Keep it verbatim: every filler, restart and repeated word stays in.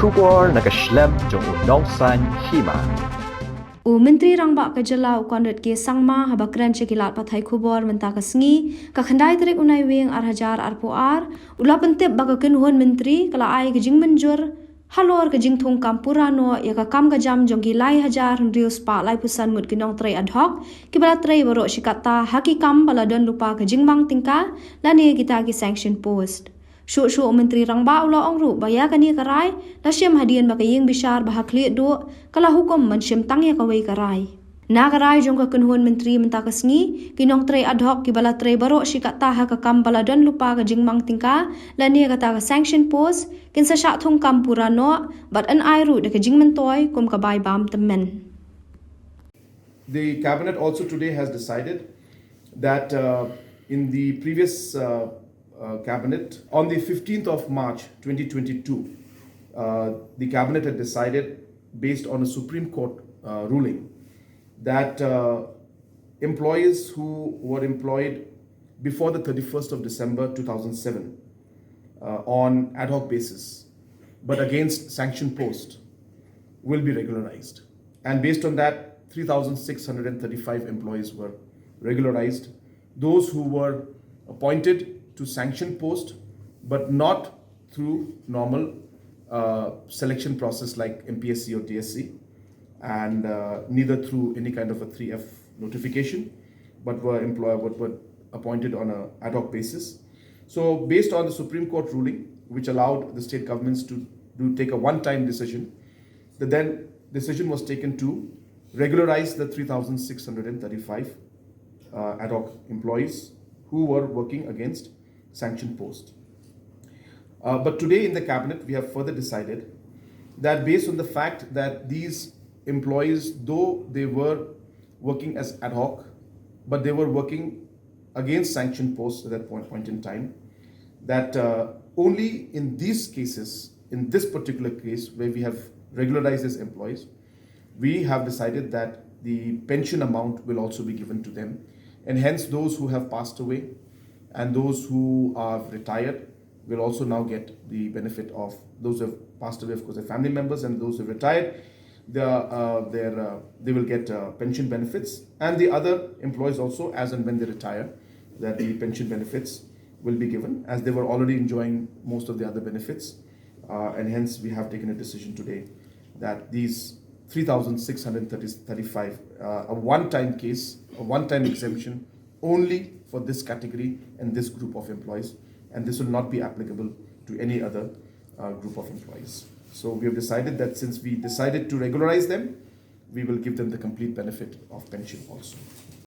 Khubor na ka shlem jong u nongsaiñ hima. U Myntri Rangbah ka jylla u Conrad K Sangma haba kren sha ki lad pathai khubor mynta ka sngi, ka khyndai tarik u Naiwieng ar hajar arphew ar, u la pyntip ba ka kynhun myntri ka la ai ka jingmynjur halor ka jingthung kam pura noh ïa ka kam ka jam jong ki lai hajar hynriew spah laiphew san ngut ki nongtrei ad hoc kiba la trei baroh shi katta ha ki kam ba la don lypa ka jingmang tyngka lane kita ki sanction post. Shuh shuh u Myntri Rangbah u la ong ruh ba ïa kane ka rai la shim hadien ba ka ïing bishar ba ha khlieh duh ka la hukum ban shim tang ïa kawei ka rai. Na ka rai jong ka kynhun myntri mynta ka sngi, ki nongtrei ad hoc kiba la trei baroh shi katta ha ka kam ba la don lypa ka jingmang tyngka lane kata ka sanction post kin sa shah thung kam pura noh bad yn ai ruh da ka jingmyntoi kum ka bai bam tymmen. The cabinet also today has decided that uh, in the previous uh, uh, cabinet, on the fifteenth of March twenty twenty-two, uh, the cabinet had decided, based on a Supreme Court uh, ruling, that uh, employees who were employed before the thirty-first of December two thousand seven uh, on ad hoc basis, but against sanction post, will be regularized. And based on that, three thousand six hundred thirty-five employees were regularized. Those who were appointed to sanction post, but not through normal uh, selection process like M P S C or D S C, and uh, neither through any kind of a three F notification, but were employed, but were appointed on an ad hoc basis. So, based on the Supreme Court ruling, which allowed the state governments to do take a one-time decision, the then decision was taken to regularize the three thousand six hundred thirty-five uh, ad hoc employees who were working against sanction post. Uh, but today in the cabinet, we have further decided that based on the fact that these employees, though they were working as ad hoc, but they were working against sanction posts at that point, point in time, that uh, only in these cases, in this particular case where we have regularized these employees, we have decided that the pension amount will also be given to them. And hence, those who have passed away and those who are retired will also now get the benefit of, those who have passed away, of course, their family members, and those who have retired, they, are, uh, their, uh, they will get uh, pension benefits. And the other employees also, as and when they retire, that the pension benefits will be given, as they were already enjoying most of the other benefits. Uh, and hence, we have taken a decision today that these three thousand six hundred thirty-five, uh, a one-time case, a one-time exemption only for this category and this group of employees, and this will not be applicable to any other uh, group of employees. So we have decided that since we decided to regularize them, we will give them the complete benefit of pension also.